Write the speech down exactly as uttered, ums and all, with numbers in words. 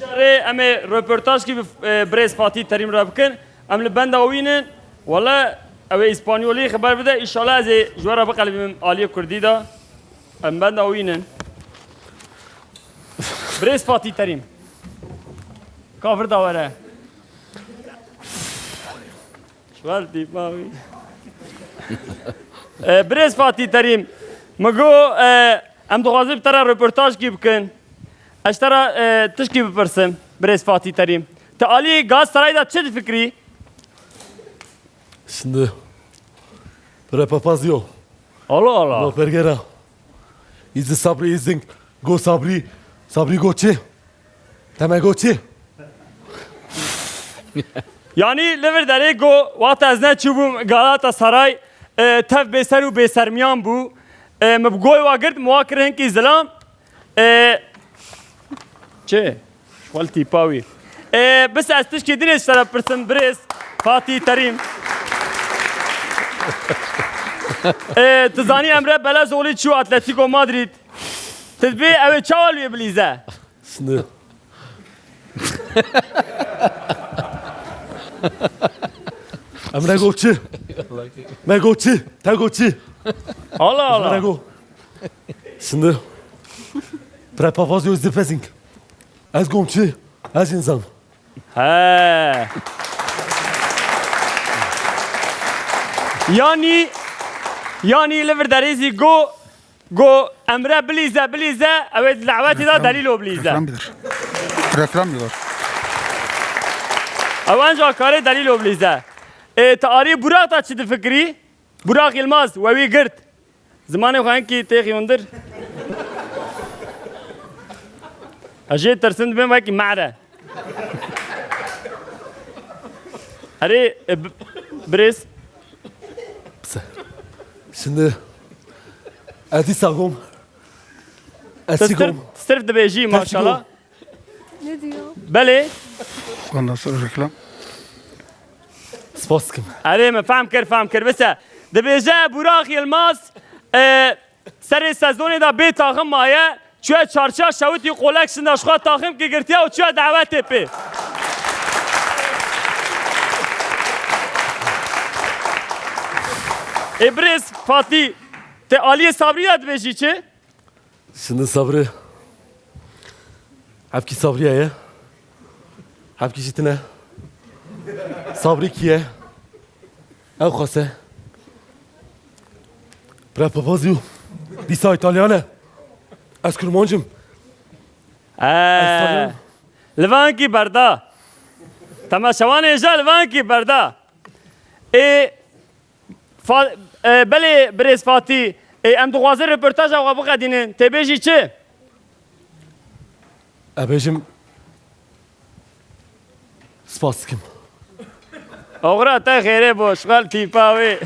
Carê em ê röportajkî bi, e, birêz Fatî Terîm re bikin. Em li benda wî nin. Wele ew ê îspanyolî xeber bide. Îşallah ez ê ji we re biqelibînim aliyê kurdî de. Em benda wî nin. Birêz Fatî Terîm. Ka vir da were. Şwal tîpa wî. E, birêz Fatî Terîm. Min got, e, em dixwazin bi te re röportajkî bikin. Ez ji te re, e, tişkî bipirsim, birêz Fatî Terîm. Tu alî Galatasarayê de çi difikirî? Şimdi, bire papazio. Allah Allah. No pergera. Îzî Sabrî, îzî go Sabrî. Sabrî go çi? Te me go çi? Yanî li vir derê go, wexta ez neçûbûm Galatasaray, e, tev bêser û bêsermiyan bû. E, min bi goy wa girt, min wa kir hinkî zilam. E, çi? Xwel tîpa wî. E, bis ez tişkî din ê ji te re pirsim, birêz Fatî Terîm. E, tu zanî Emre Belezoğlu çû Atletico Madrid. Tu dibê ew ê çawa li wê bilîze? Şimdi. Emre Goçi. Me Goçi. Te Goçi. Allah Allah. Emre Go. Şimdi. Prepavazio is the passing. Ez gomçi. Ez insan. He. Yanî, yanî li vir derê zî go, go Emre bilîze, bilîze, ew ê di lewetê de Delîlo bilîze. Reklam bilir. Reklam bilir. Ew ancak karê Delîlo bilîze. E, tu arî Burak da çi difikirî? Burak Yilmaz, we wî girt. Zimanê xwe hinkî têxî hundir. Ez jê tirsim dibêm wekî mare. Erê, e, bi-, birêz. Şimdi ez dîsa gom. Ez Tu çi sirf, gom? Sirf dibêjî Te çi maşallah. Gom? Ne diyor? Belê. Ondan sonra reklam. Spas dikim. Erê, me fehm kir, fehm kir. Bise, dibêje Burak Yilmaz, e, serê sezonê de bê taxim maye, çûye çarşiya şewitî Collection de ji xwe taximkî girtiye û çûye dawetê pê. Ê birêz Fatî, te aliyê Sabrî de dibêjî çi? Şimdi Sabri. Hevkî Sabriye ye. Hevkî jî tine. Sabrî kî ye? Ew xwese. Bira papazî û dîsa Îtalyan e. Ez Kurmancim. Ee, li vankî berda. Temaşevanê ja li vankî berda. Ê, Fa-, e, belê birêz Fatî, e, em dixwazin röportaja xwe biqedînin. Tê bêjî çi? Ez bêjim, spas dikim. Oxira te xêrê bo, şixel tîpa wê.